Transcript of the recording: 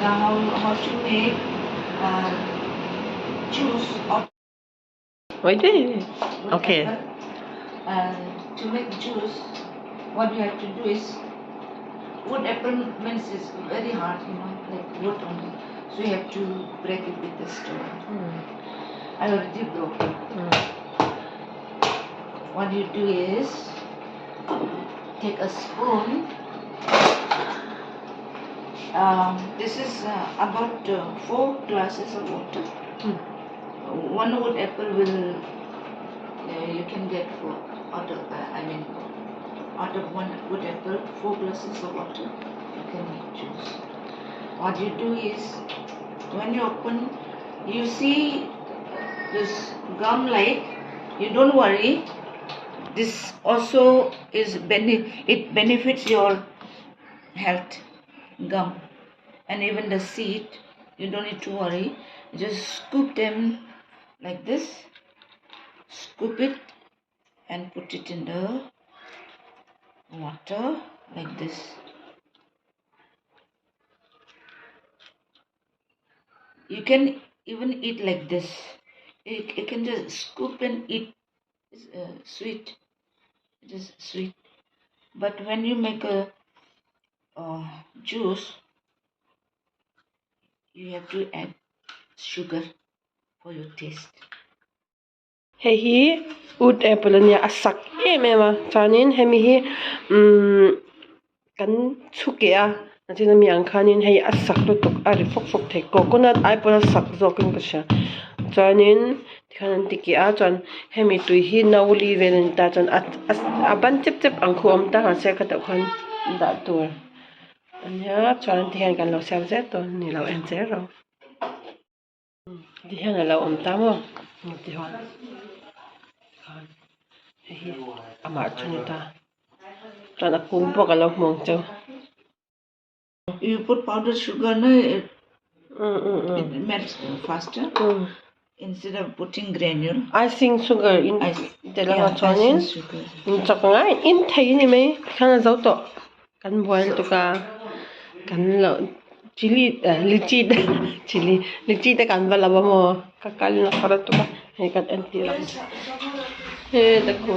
Now how, how to make uh, juice of Wait, wait. Okay. And to make juice, what you have to do is wood apple means is very hard, you know, like wood only. So you have to break it with the stone. I already broke it. What you do is take a spoon. This is about 4 glasses of water. One wood apple will you can get four out of I mean out of one wood apple, 4 glasses of water you can make juice. What you do is when you open, you see this gum like, you don't worry. This also is it benefits your health, gum, and even the seed. You don't need to worry. Just scoop them like this, scoop it and put it in the water like this. You can even eat like this. You can just scoop and eat. It's sweet. It is sweet. But when you make a juice, you have to add sugar for your taste. Hei hi wood apple ania a sak em em a chuanin hemi hi kan chhukeh a chuan ami ang khanin hei a sak lutuk a ri fawk fawk thei coconut ai pawn a sak zawkin ka hria chuanin tikhan an ti keh a chuan hemi tui hi no li vel ani ta chuan a ban chep chep ang khu a awm ta mahse khatah khuan dah tur ania chuan tihian kan lo siam zel dawn a ni lo en zel rawh. Ti hian a lo awm ta maw tichuan khan hei hi amah chu ni ta chuan a kung pawh ka lo hmu ang cheu. You put powdered sugar na it, it melts faster instead of putting granule. Icing sugar in tel anga chuanin in chawk ngai in thei a ni mai tikhan a zo tawh. Kan buai lutuk a kan lo chilli lychee te chilli lychee te kan va lo a maw ka kal nasa lutuk a hei kan entir ang che he ta khu.